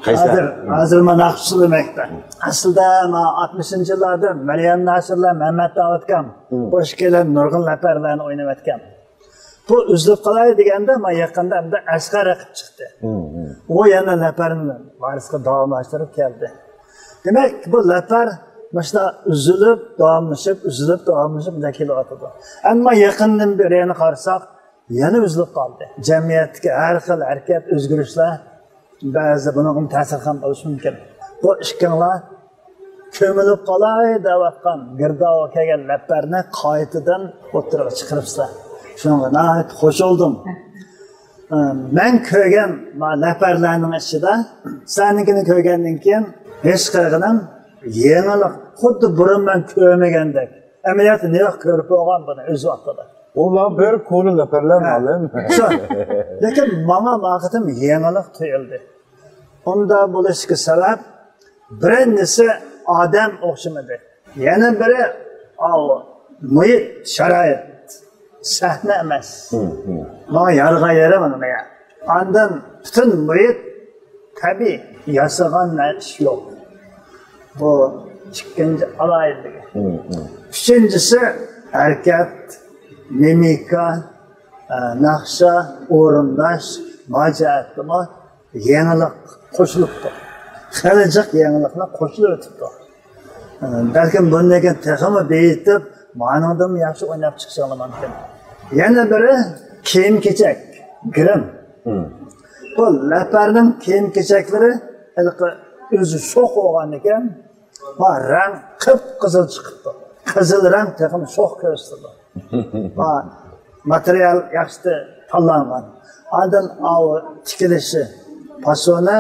قەيسەر. ھازىر، ھازىر مانا ناخشا سۆزلىمەكتە. ئەسلىدە مانا ئاتمىشىنچى يىللاردا مەريەم ناسىرلار، مەمەت داۋۇت ئاكام بۇ ئىككىلەن نۇرغۇن لەپەرلەرنى ئويناۋەتكەن. بۇ ئۈزۈلۈپ قالاي دېگەندە، مانا يېقىندا ئەمدى ئەسقەر رەقىب چىقتى. ئۇ يەنە لەپەرنى ۋارىسقا داۋاملاشتۇرۇپ كەلدى. دېمەك، بۇ لەپەر مۇشۇنداق ئۈزۈلۈپ، داۋاملىشىپ، ئۈزۈلۈپ، داۋاملىشىپ مۇنداق كېلىۋاتىدۇ. ئەمما يېقىندىن بېرى يەنە قارىساق، يەنە ئۈزۈلۈپ قالدى. جەمئىيەتتىكى ھەر خىل ھەرىكەت، ئۆزگىرىشلەر بەزىدە بۇنىڭغىمۇ تەسىرخان بولۇشى مۇمكىن. بۇ ئىككىڭلار كۆمۈلۈپ قالاي دەۋاتقان گىردابىغا كەلگەن لەپەرنى قايتىدىن ئوتتۇرىغا چىقىرىپسىلەر. شۇنىڭغا ناھايىتى خۇش بولدۇم. ئە، مەن كۆرگەن ما لەپەرلەرنىڭ ئىچىدە سەنىڭكىنى كۆرگەندىن كېيىن ھېس قىلغىنىم يېڭىلىق، خۇددى بۇرۇن مەن كۆرمىگەندەك. ئەمەلىيەتتە نېرىق كۆرۈپ بولغان بۇنى ئۆز ۋاقتىدا. ئۇلار بىر كونا لەپەرلەر، ھە، مۇئەللىم. شۇ. لېكىن ماڭا ما قېتىم يېڭىلىق تۇيۇلدى. ئۇنداق بولۇشىدىكى سەۋەب، بىرىنچىسى ئادەم ئوخشىمىدى. يەنە بىرى، ئاۋۇ، مۇھىت، شارائىت، سەھنە ئەمەس. ماڭا يارىغان يېرى مانا بۇ يەر. ئاندىن پۈتۈن مۇھىت تەبىئىي، ياسىغان ئىش يوق. بۇ ئىككىنچى ئالاھىدىلىكى. ئۈچىنچىسى ھەرىكەت، مىمىكا، ئە، ناخشا، ئورۇنداش، ما جەھەتتىمۇ يېڭىلىق قوشۇلۇپتۇ. خېلى جىق يېڭىلىقلار قوشۇلۇۋېتىپتۇ. ئە، بەلكىم بۇندىن كېيىن تېخىمۇ بېيىتىپ، مانىڭدىنمۇ ياخشى ئويناپ چىقىشىڭلار مۇمكىن. يەنە بىرى كىيىم-كېچەك، گىرىم. بۇ لەپەرنىڭ كىيىم-كېچەكلىرى ھېلىقى ئۆزى شوخ بولغاندىكىن، ۋە رەڭ قىپقىزىل چىقىپتۇ. قىزىل رەڭ تېخىمۇ شوخ كۆرسىتىدۇ. ۋە ماتېرىيال ياخشى تاللانغان. ئاندىن ئاۋۇ تىكىلىشى، پاسونى،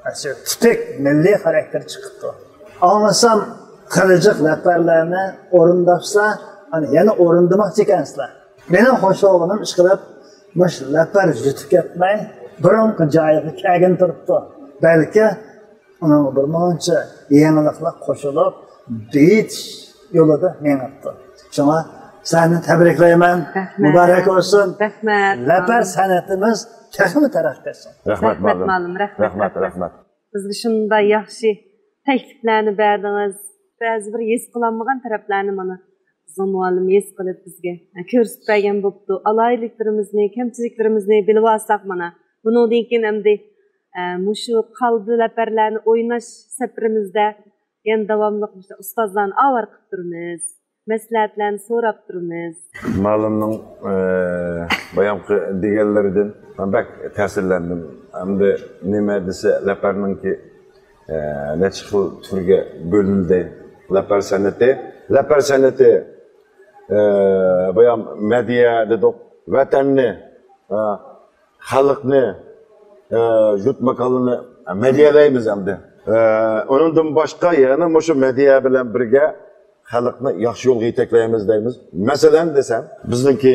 ئاشۇ تىپىك مىللىي خاراكتېر چىقىپتۇ. ئاڭلىسام، خېلى جىق لەپەرلەرنى ئورۇنداپسىلەر، ئانا يەنە ئورۇندىماقچى ئىكەنسىلەر. مېنىڭ خۇش بولغىنىم، ئىشقىلىپ، مۇشۇ لەپەر يۈتۈپ كەتمەي، بۇرۇنقى جايىغا كەلگىلى تۇرۇپتۇ. بەلكى ئۇنىڭغا بىر مۇنچە يېڭىلىقلار قوشۇلۇپ، بېيىتىش يولىدا مېڭىپتۇ. شۇڭا سىلەرنى تەبرىكلەيمەن. رەھمەت. مۇبارەك بولسۇن. رەھمەت. لەپەر سەنئىتىمىز تېخىمۇ تەرەققىي قىلسۇن. رەھمەت، رەھمەت، مۇئەللىم. مۇئەللىم. رەھمەت، رەھمەت، رەھمەت. بىزگە شۇنداق ياخشى تەكلىپلەرنى بەردىڭىز. بەزى بىر ھېس قىلالمىغان تەرەپلەرنى مانا زۇڭ مۇئەللىم ھېس قىلىپ بىزگە، ھە، كۆرسىتىپ بەرگەن بوپتۇ. ئالاھىدىلىكلىرىمىزنى، كەمچىلىكلىرىمىزنى بىلىۋالساق مانا. بۇنىڭدىن كېيىن ئەمدى، ئە، مۇشۇ قالدى لەپەرلەرنى ئويناش سەپىرىمىزدە يەنە داۋاملىق مۇشۇ ئۇستازلارنى ئاۋارە قىلىپ تۇرىمىز. مەسلىھەتلەرنى سوراپ تۇرىمىز. مۇئەللىمنىڭ، ئە، بايامقى دېگەنلىرىدىن مەن بەك تەسىرلەندىم. ئەمدى نېمە دېسە، لەپەرنىڭكى، ئە، نەچچە خىل تۈرگە بۆلۈندى. لەپەر سەنئىتى. لەپەر سەنئىتى، ئە، بايام مەدھىيە دېدۇق. ۋەتەننى، ئە، خەلقنى، ئە، يۇرت ماكانلىرىنى مەدھىيەلەيمىز ئەمدى. ئە، ئۇنىڭدىن باشقا يەنە مۇشۇ مەدھىيە بىلەن بىرگە خەلقنى ياخشى يولغا يېتەكلەيمىز دەيمىز. مەسىلەن دېسەم، بىزنىڭكى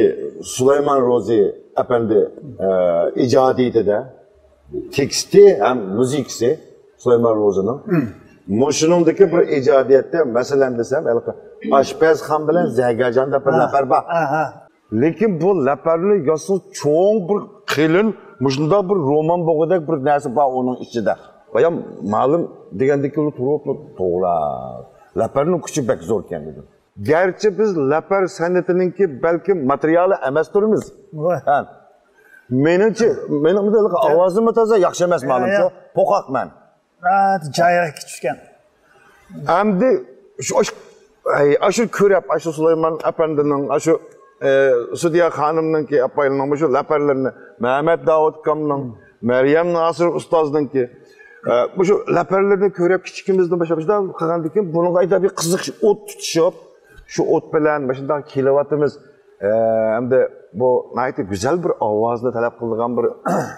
سۇلايمان روزى ئەپەندى، ئە، ئىجادىيىتىدە تېكىستى ھەم مۇزىكىسى سۇلايمان روزىنىڭ. مۇشۇنىڭدىكى بىر ئىجادىيەتتە، مەسىلەن دېسەم، ھېلىقى ئاشپەزخان بىلەن زەرگەرجان دەپ بىر لەپەر بار. لېكىن بۇ لەپەرنى يازسىڭىز، چوڭ بىر قېلىن، مۇشۇنداق بىر رومان بولغۇدەك بىر نەرسە بار ئۇنىڭ ئىچىدە. بايام مالىم دېگەندىكى ئۇ تۇرۇپ، توغرا، لەپەرنىڭ كۈچى بەك زور ئىكەن دېدىم. گەرچە بىز لەپەر سەنئىتىنىڭكى بەلكىم ماتېرىيالى ئەمەستۇرمىز. ۋاي. ھە. مېنىڭچە، مېنىڭ بىر ئاۋازىممۇ تازا ياخشى ئەمەس، يا، مالىمچۇ. يا. پوقاق مەن. ناھايىتى جايىغا كېتىپ چۈشكەن. ئەمدى شۇ، ئاش-، ئەي، ئاشۇ كۆرەپ، ئاشۇ سۇلايمان ئەپەندىنىڭ، ئاشۇ، ئە، سۈدىيە خانىمنىڭكى ئاپايلىنىڭ مۇشۇ لەپەرلىرىنى، مەمەت داۋۇت ئاكامنىڭ، مەريەم ناسىر ئۇستازنىڭكى، ئە، مۇشۇ لەپەرلىرىنى كۆرۈپ، كىچىكىمىزدىن باشلاپ شۇنداق قىلغاندىن كېيىن، بۇنىڭغا ئايدا بىر قىزىق ئوت تۇتۇشۇپ، شۇ ئوت بىلەن مۇشۇنداق كېلىۋاتىمىز. ئە، ئەمدى بۇ ناھايىتى گۈزەل بىر ئاۋازنى تەلەپ قىلىدىغان بىر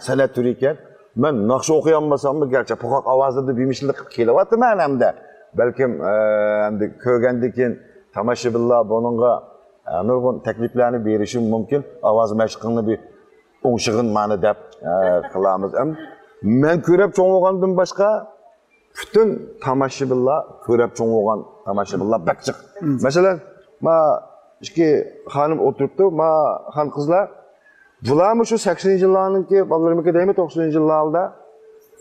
سەنئەت تۈرى ئىكەن. مەن ناخشا ئوقۇيالمىساممۇ، گەرچە پوقاق ئاۋازدا بىمىشلىق قىلىپ كېلىۋاتىمەن ئەمدى. بەلكىم، ئە، ئەمدى كۆرگەندىن كېيىن تاماشىبىنلار بۇنىڭغا، ئە، نۇرغۇن تەكلىپلەرنى بېرىشى مۇمكىن. ئاۋاز مەشقىڭنى بىر ئوڭشىغىن مانا دەپ، ئە، قىلامىز. ئەم، مەن كۆرۈپ چوڭ بولغاندىن باشقا، پۈتۈن تاماشىبىنلار كۆرۈپ چوڭ بولغان تاماشىبىنلار بەك جىق. مم. مەسىلەن، ما ئىككى خانىم ئولتۇرۇپتۇ، ما خان قىزلار. بۇلارمۇ شۇ سەكسىنىنچى يىللارنىڭكى بالىلىرىمىكى دەيمەن، توقسىنىنچى يىللاردا.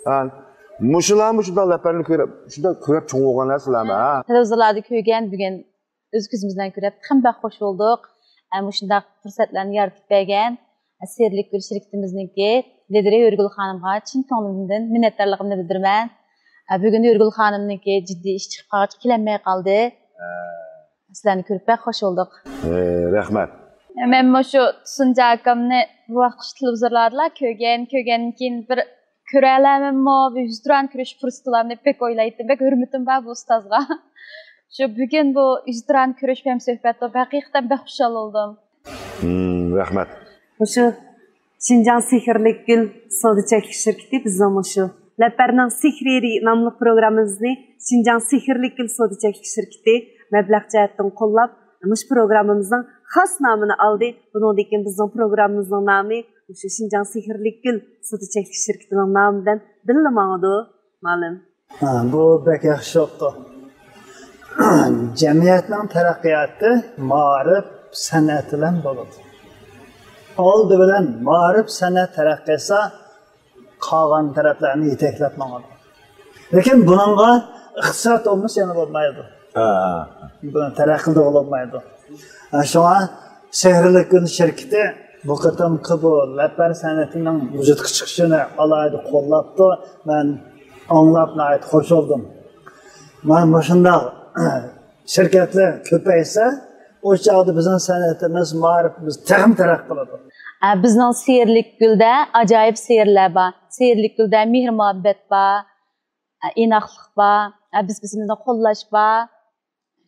ھە. مۇشۇلارمۇ شۇنداق لەپەرنى كۆرۈپ، شۇنداق كۆرۈپ چوڭ بولغان نەرسىلەرمۇ، ھە. تېلېۋىزورلاردا كۆرگەن، بۈگۈن ئۆز كۆزىمىز بىلەن كۆرۈپ، تېخىمۇ بەك خوش بولدۇق. ئە، مۇشۇنداق پۇرسەتلەرنى يارىتىپ بەرگەن، ئە، سېرىلىك گۈل شىركىتىمىزنىڭكى لىدىرى ھۆرگۈل خانىمغا چىن كۆڭلۈمدىن مىننەتدارلىقىمنى بىلدۈرىمەن. ئە، بۈگۈن ھۆرگۈل خانىمنىڭكى جىددىي ئىش چىقىپ قالغاچقا كېلەلمەي قالدى. سىلەرنى كۆرۈپ بەك خوش بولدۇق. ئە، رەھمەت. مەن مۇشۇ تۇسۇنجان ئاكامنى بۇ ۋاقىتقىچە تېلېۋىزورلاردىلا كۆرگەن، كۆرگەندىن كېيىن بىر كۆرەلەرمەنمۇ، بۇ يۈزتۇرانە كۆرۈش پۇرسىتى بولامدۇ دەپ بەك ھۆرمىتىم بار بۇ ئۇستازغا. شۇ بۈگۈن بۇ يۈزتۇرانە كۆرۈش ھەم سۆھبەت بولۇپ، ھەقىقەتەن بەك خۇشال بولدۇم. ھىم، رەھمەت. مۇشۇ شىنجاڭ سېھىرلىك گۈل سودا چەكلىك شىركىتى بىزنىڭ مۇشۇ لەپەرنىڭ سېھرىي ناملىق پروگراممىمىزنى شىنجاڭ سېھىرلىك گۈل سودا چەكلىك شىركىتى مەبلەغ جەھەتتىن قوللاپ، مۇشۇ پروگراممىمىزنىڭ خاس نامىنى ئالدى. بۇنىڭدىن كېيىن بىزنىڭ پروگراممىمىزنىڭ نامى مۇشۇ شىنجاڭ سېھىرلىك گۈل سودا چەكلىك شىركىتىنىڭ نامى بىلەن بىللە ماڭىدۇ، مالىم. ھە، بۇ بەك ياخشى بوپتۇ. جەمئىيەتنىڭ تەرەققىياتى مائارىپ، سەنئەت بىلەن بولىدۇ. ئالدى بىلەن مائارىپ، سەنئەت تەرەققىي قىلسا، قالغان تەرەپلەرنى يېتەكلەپ ماڭىدۇ. لېكىن بۇنىڭغا ئىقتىساد بولمىسا يەنە بولمايدۇ. ھە. بۇنى تەرەققىي قىلدۇرغىلى بولمايدۇ. ھە، شۇڭا سېھىرلىك گۈل شىركىتى بۇ قېتىمقى بۇ لەپەر سەنئىتىنىڭ ۋۇجۇدقا چىقىشىنى ئالاھىدە قوللاپتۇ. مەن ئاڭلاپ ناھايىتى خوش بولدۇم. مانا مۇشۇنداق شىركەتلەر كۆپەيسە، ئۇ چاغدا بىزنىڭ سەنئىتىمىز، مائارىپىمىز تېخىمۇ تەرەققىي قىلىدۇ. ئە، بىزنىڭ سېھىرلىك گۈلدە ئاجايىپ سېھىرلەر بار. سېھىرلىك گۈلدە مېھىر-مۇھەببەت بار، ئە، ئىناقلىق بار، ئە، بىز بىزىمىزنى قوللاش بار.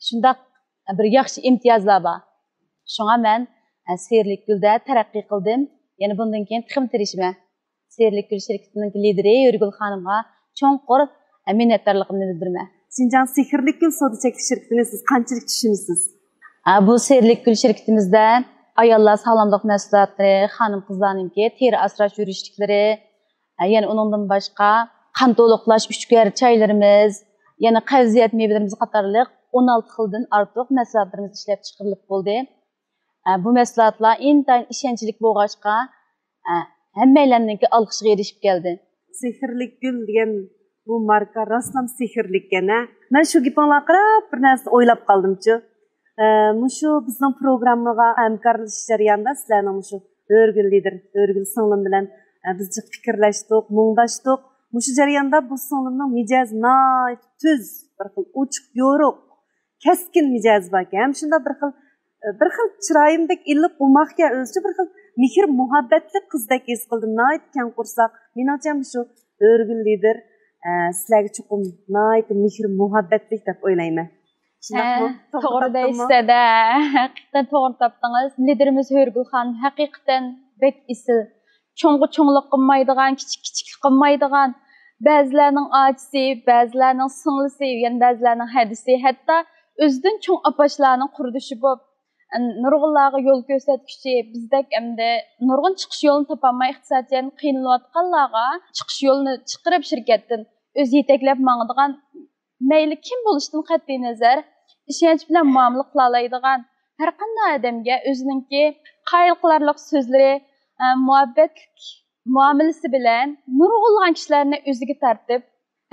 شۇنداق، ئە، بىر ياخشى ئىمتىيازلار بار. شۇڭا مەن، ئە، سېھىرلىك گۈلدە تەرەققىي قىلدىم. يەنە بۇندىن كېيىن تېخىمۇ تىرىشىمەن. سېھىرلىك گۈل شىركىتىنىڭ لىدىرى ھۆرگۈل خانىمغا چوڭقۇر مىننەتدارلىقىمنى بىلدۈرىمەن. شىنجاڭ سېھىرلىك گۈل سودا چەكلىك شىركىتىنى سىز قانچىلىك چۈشىنىسىز؟ ھە، بۇ سېھىرلىك گۈل شىركىتىمىزدە ئاياللار ساغلاملىق مەھسۇلاتلىرى، خانىم-قىزلارنىڭكى تېرە ئاسراش يۈرۈشلۈكلىرى، ھە، يەنە ئۇنىڭدىن باشقا قان تولۇقلاش ئۈچ گەر چايلىرىمىز، يەنە قەۋزىيەت مېۋىلىرىمىز قاتارلىق ئون ئالتە خىلدىن ئارتۇق مەھسۇلاتلىرىمىز ئىشلەپچىقىرىلىپ بولدى. ئە، بۇ مەھسۇلاتلار ئىنتايىن ئىشەنچلىك بولغاچقا، ئە، ھەممەيلەننىڭكى ئالقىشىغا ئېرىشىپ كەلدى. سېھىرلىك گۈل دېگەن بۇ ماركا راستلا سېھىرلىككەن ھە. مەن شۇ گېپىڭلارغا قاراپ بىر نەرسە ئويلاپ قالدىمچۇ. ئە، مۇشۇ بىزنىڭ پروگراممىغا ھەمكارلىشىش جەريانىدا سىلەرنىڭ مۇشۇ ھۆرگۈل لىدىر، ھۆرگۈل سىڭلىم بىلەن، ئە، بىز جىق پىكىرلەشتۇق، مۇڭداشتۇق. مۇشۇ جەرياندا بۇ سىڭلىمنىڭ مىجەزى ناھايىتى تۈز، بىر خىل ئوچۇق، يورۇق، كەسكىن مىجەزى باركەن. ھەم شۇنداق بىر خىل، بىر خىل چىرايىمدەك ئىللىق، ئوماقكەن، ئۆزىچە بىر خىل مېھىر-مۇھەببەتلىك قىزدەك ھېس قىلدىم. ناھايىتى كەڭ قورساق. مېنىڭچە مۇشۇ ھۆرگۈل لىدىر، ئە، سىلەرگە چوقۇم ناھايىتى مېھىر-مۇھەببەتلىك دەپ ئويلايمەن. شۇنداقمۇ؟ ھە، توغرا دەيسىز ھەدە. ھەقىقەتەن توغرا تاپتىڭىز. لىدىرىمىز ھۆرگۈل خانىم ھەقىقەتەن بەك ئېسىل. چوڭغا چوڭلۇق قىلمايدىغان، كىچىك كىچىكلىك قىلمايدىغان، بەزىلەرنىڭ ئاچىسى، بەزىلەرنىڭ سىڭلىسى، يەنە بەزىلەرنىڭ ھەدىسى، ھەتتا ئۆزىدىن چوڭ ئاپاشلارنىڭ قۇردىشى بولۇپ، نۇرغۇنلارغا يول كۆرسەتكۈچى، بىزدەك ئەمدى نۇرغۇن چىقىش يولىنى تاپالماي ئىقتىسادىيەتەن قىينىلىۋاتقانلارغا چىقىش يولىنى چىقىرىپ شىركەتتىن ئۆزى يېتەكلەپ ماڭىدىغان، مەيلى كىم بولۇشىدىن قەتئىينەزەر، ئىشەنچ بىلەن مۇئامىلە قىلالايدىغان، ھەر قانداق ئادەمگە ئۆزىنىڭكى قايىل قىلارلىق سۆزلىرى، ئە، مۇھەببەتلىك مۇئامىلىسى بىلەن نۇرغۇنلىغان كىشىلەرنى ئۆزىگە تارتىپ،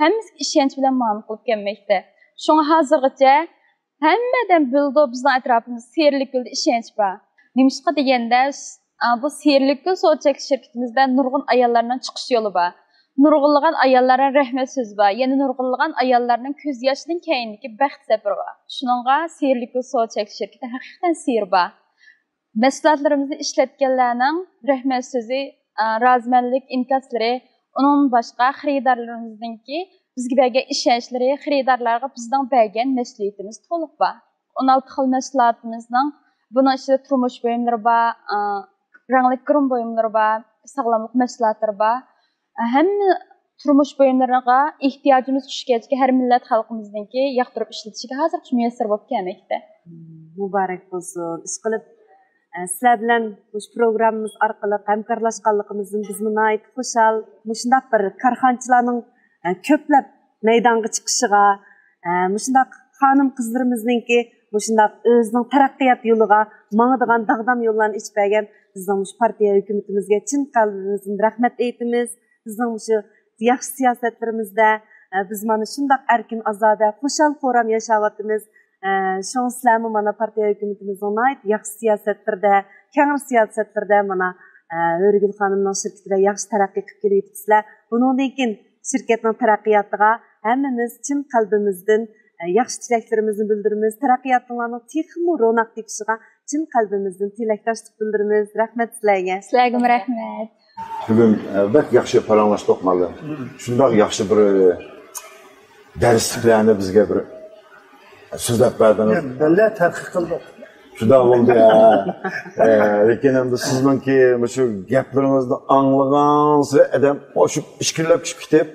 ھەممىسىگە ئىشەنچ بىلەن مۇئامىلە قىلىپ كەلمەكتە. شۇڭا ھازىرغىچە ھەممە ئادەم بىلىدۇ، بىزنىڭ ئەتراپىمىزدا سېرىلىك گۈلدە ئىشەنچ بار. نېمىشقا دېگەندە، س-، ئا، بۇ سېرىلىك گۈل سودا چەكلىك شىركىتىمىزدە نۇرغۇن ئاياللارنىڭ چىقىش يولى بار. نۇرغۇنلىغان ئاياللارنىڭ رەھمەت سۆزى بار. يەنە نۇرغۇنلىغان ئاياللارنىڭ كۆز ياشىدىن كەينىدىكى بەخت سەپىرى بار. شۇنىڭغا سېرىلىك گۈل سودا چەكلىك شىركىتى ھەقىقەتەن سېرى بار. مەھسۇلاتلىرىمىزنى ئىشلەتكەنلەرنىڭ رەھمەت سۆزى، ئا، رازىمەنلىك ئىنكاسلىرى، ئۇنىڭدىن باشقا خېرىدارلىرىمىزنىڭكى بىزگە بەرگەن ئىشەنچلىرى، خېرىدارلارغا بىزنىڭ بەرگەن مەسئۇلىيىتىمىز تولۇق بار. ئون ئالتە خىل مەھسۇلاتىمىزنىڭ، بۇنىڭ ئىچىدە تۇرمۇش بۇيۇملىرى بار، ئا، رەڭلىك گىرىم بۇيۇملىرى بار، ساغلاملىق مەھسۇلاتلىرى بار. ھەممە تۇرمۇش بۇيۇملىرىغا ئېھتىياجىمىز چۈشكەچكە ھەر مىللەت خەلقىمىزنىڭكى ياقتۇرۇپ ئىشلىتىشىگە ھازىرغىچە مۇيەسسەر بولۇپ كەلمەكتە. مۇبارەك بولسۇن. ئىشقىلىپ، ئە، سىلەر بىلەن مۇشۇ پروگراممىمىز ئارقىلىق ھەمكارلاشقانلىقىمىزدىن بىزمۇ ناھايىتى خۇشال. مۇشۇنداق بىر كارخانىچىلارنىڭ، ئە، كۆپلەپ مەيدانغا چىقىشىغا، ئە، مۇشۇنداق خانىم قىزلىرىمىزنىڭكى مۇشۇنداق ئۆزىنىڭ تەرەققىيات يولىغا ماڭىدىغان داغدام يوللارنى ئېچىپ بەرگەن بىزنىڭ مۇشۇ پارتىيە ھۆكۈمىتىمىزگە چىن قەلبىمىزدىن رەھمەت ئېيتىمىز. بىزنىڭ مۇشۇ ياخشى سىياسەتلىرىمىزدە، ئە، بىز مانا شۇنداق ئەركىن، ئازادە، خۇشال، خورام ياشاۋاتىمىز. ئە، شۇڭا سىلەرمۇ مانا پارتىيە ھۆكۈمىتىمىزنىڭ ناھايىتى ياخشى سىياسەتلىرىدە، كەڭرى سىياسەتلىرىدە مانا، ئە، ھۆرىگۈل خانىمنىڭ شىركىتىدە ياخشى تەرەققىي قىلىپ كېلىۋېتىپسىلەر. بۇنىڭدىن كېيىن شىركەتنىڭ تەرەققىياتىغا ھەممىمىز چىن قەلبىمىزدىن، ئە، ياخشى تىلەكلىرىمىزنى بىلدۈرىمىز. تەرەققىياتىڭلارنىڭ تېخىمۇ روناق تېپىشىغا چىن قەلبىمىزدىن تىلەكداشلىق بىلدۈرىمىز. رەھمەت سىلەرگە. سىلەرگىمۇ رەھمەت. بۈگۈن، ئە، بەك ياخشى پاراڭلاشتۇق، مۇئەللىم. شۇنداق ياخشى بىر، ئە، دەرسلىكلەرنى بىزگە بىر سۆزلەپ بەردىڭىز. بىللە تەتقىق قىلدۇق. شۇنداق بولدى، ھە. ئە، لېكىن ئەمدى سىزنىڭكى مۇشۇ گەپلىرىڭىزنى ئاڭلىغانسېرى ئادەم ئوشۇپ ئىچكىرىلەپ چۈشۈپ كېتىپ،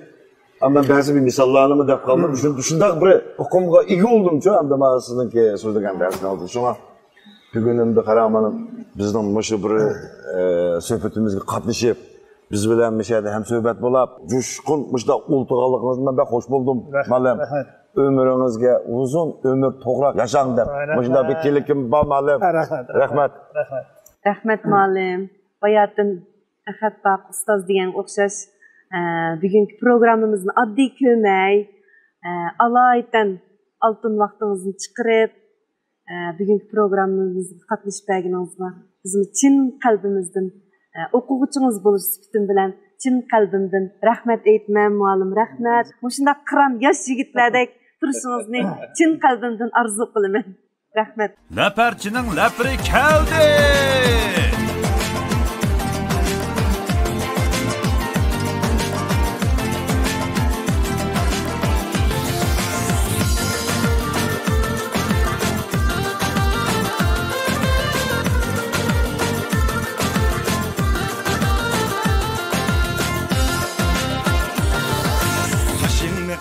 ئەمدى بەزى بىر مىساللارنىمۇ دەپ قالدىم. شۇ-، شۇنداق بىر ئۇقۇمغا ئىگە بولدۇم شۇ، ئەمدى مانا سىزنىڭكى سۆزلىگەن دەرسىڭىزدىن. شۇڭا بۈگۈن ئەمدى قاراڭ، مانا بىزنىڭ مۇشۇ بىر، ئە، سۆھبىتىمىزگە قاتنىشىپ، بىز بىلەن مۇشۇ يەردە ھەمسۆھبەت بولاپ، جۇشقۇن مۇشۇنداق ئولتۇرغانلىقىڭىزدىن مەن بەك خۇش بولدۇم، رەھمەت، مۇئەللىم. رەھمەت. ئۆمرىڭىزگە ئۇزۇن ئۆمۈر، توغراق ياشاڭ دەپ، رەھمەت. مۇشۇنداق بىر تىلىكىم بار، مۇئەللىم. رەھمەت، رەھمەت. رەھمەت. رەھمەت، مۇئەللىم. باياتىن ئەخەت باقى ئۇستاز دېگەنگە ئوخشاش، ئە، بۈگۈنكى پروگراممىمىزنى ئاددىي كۆرمەي، ئە، ئالايىتەن ئالتۇن ۋاقتىڭىزنى چىقىرىپ، ئە، بۈگۈنكى پروگراممىمىزغا قاتنىشىپ بەرگىنىڭىزغا بىزمۇ چىن قەلبىمىزدىن، ئە، ئوقۇغۇچىڭىز بولۇش سۈپىتىم بىلەن چىن قەلبىمدىن رەھمەت ئېيتىمەن، مۇئەللىم، رەھمەت. مۇشۇنداق قىران ياش يىگىتلەردەك تۇرۇشىڭىزنى چىن قەلبىمدىن ئارزۇ قىلىمەن. رەھمەت. لەپەرچىنىڭ لەپىرى كەلدى!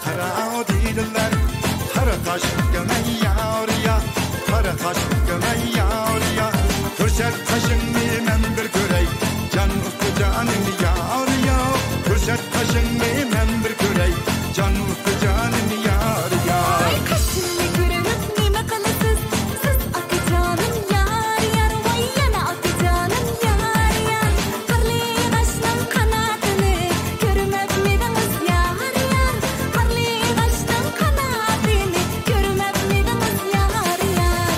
قارا دېدىلەر، قارا قاشلىق مەن يار يا، قارا قاشلىق مەن يار يا. كۆرسەت قاشىڭنى مەن بىر كۆرەي، جان ئۇستى جانىم يار يا. كۆرسەت قاشىڭنى مەن بىر كۆرەي، جان ئۇستى جانىم يار يا. ئاي، قېشىمنى كۆرۈپ نېمە قىلىسىز سىز، ئاكىجانىم يار يار، ۋاي يەنە ئاكىجانىم يار يار. قارلىغاچنىڭ قاناتىنى كۆرمەپمىدىڭىز يار يار؟ قارلىغاچنىڭ قاناتىنى كۆرمەپمىدىڭىز يار يار؟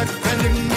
تەنىڭنى